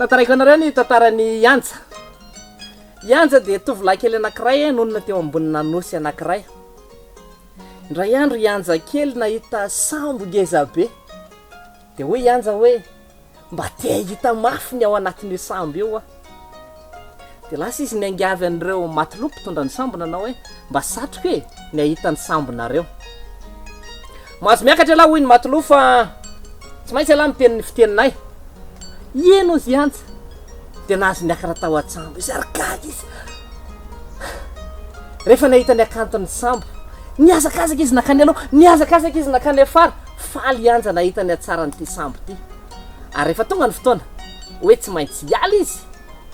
Tantaraiko anareo ny tantaran'i Ianja. Ianja dia tovolahy kely anankiray nonina teo ambonina nosy anankiray. Indray andro Ianja kely nahita sambo ngeza be. Dia hoy Ianja hoe, Mba te hahita mafy ny ao anatin'io sambo io aho. Dia lasa izy niangavy an'ireo matelot mpitondra ny sambo nanao hoe, Mba satriko e, ny hahita ny sambonareo. Mahazo miakatra ialahy hoy ny matelot fa tsy maintsy ialahy miteny ny fiteninay. Eny hozy Ianja. Dia nahazo niakatra tao an-tsambo izy ary gaga izy rehefa nahita ny hakanton'ny sambo. Nihazakazaka izy nankany aloha, nihazakazaka izy nankany afara. Faly i Anja nahita ny hatsaran'ity sambo ity. Ary rehefa tonga ny fotoana hoe tsy maintsy hiala izy,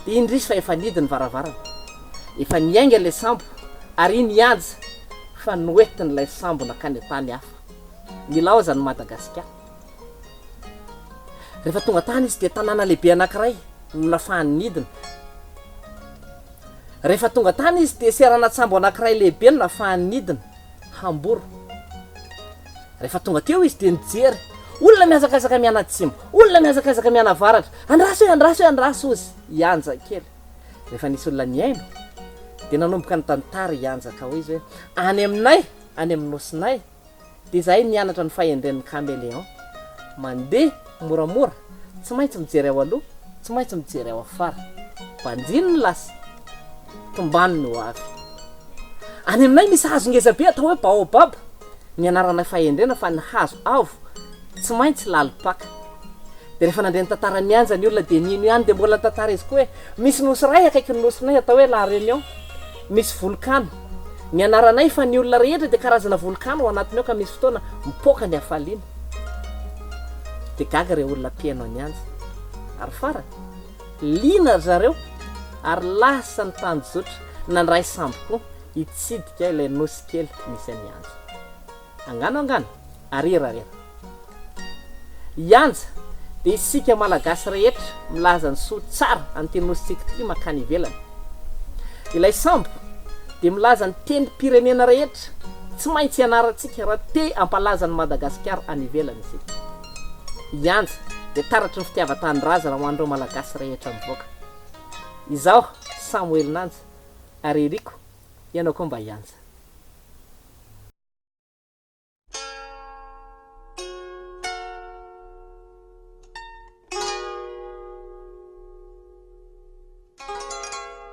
dia indrisy fa efa nihidy ny varavarana. Efa niainga ilay sambo ary iny i Anja fa noentin'ilay sambo nankany an-tany hafa. Nilaozan'i Madagasikara. Rehefa tonga tany izy dia tanàna lehibe anankiray no nafahany nidina. Rehefa tonga tany izy dia seranan-tsambo anankiray lehibe no nafahany nidina, Hambourg. Rehefa tonga teo izy dia nijery olona mihazakazaka mianatsimo, olona mihazakazaka mianavaratra. Andraso e, andraso e, andraso hozy i Anja kely. Rehefa nisy olona nihaino dia nanomboka nitantara i Anja ka hoy izy hoe, any aminay, any amin'ny nosinay, Dia izahay nianatra ny fahendren'ny caméléon. Mandeha moramora, tsy maintsy mijery ao aloha, tsy maintsy mijery ao afara. Banjino ny lasa, tombano ny ho avy. Any aminay misy hazo ngezabe atao hoe baobab. Nianaranay fahendrena fa ny hazo avo tsy maintsy lalim-paka. Dia rehefa nandre ny tantaran'i Anja ny olona dia nino ihany dia mbola nitantara izy koa hoe misy nosy iray akaikin'ny nosinay atao hoe La Réunion misy volokano. Nianaranay fa ny olona rehetra dia karazana volokano ao anatiny ao ka misy fotoana mipoaka ny hafaliana. Dia gaga ireo olona mpihaino an'i Anja. Ary farany, liana ry zareo ary lasa nitanjozotra nandray sambo koa hitsidika ilay nosy kely nisy an'i Anja. Angano angano, arira arira. I Anja dia isika Malagasy rehetra milaza ny soa tsara an'ity nosintsika ity mankany ivelany. Ilay sambo dia milaza ny tenim-pirenena rehetra tsy maintsy ianarantsika raha te hampalaza an'i Madagasikara any ivelany isika. I Anja dia taratry ny fitiavan-tanindrazana ho an'ireo Malagasy rehetra mivoaka. Izaho Samoelinanja ary iriko ianao koa mba hianja.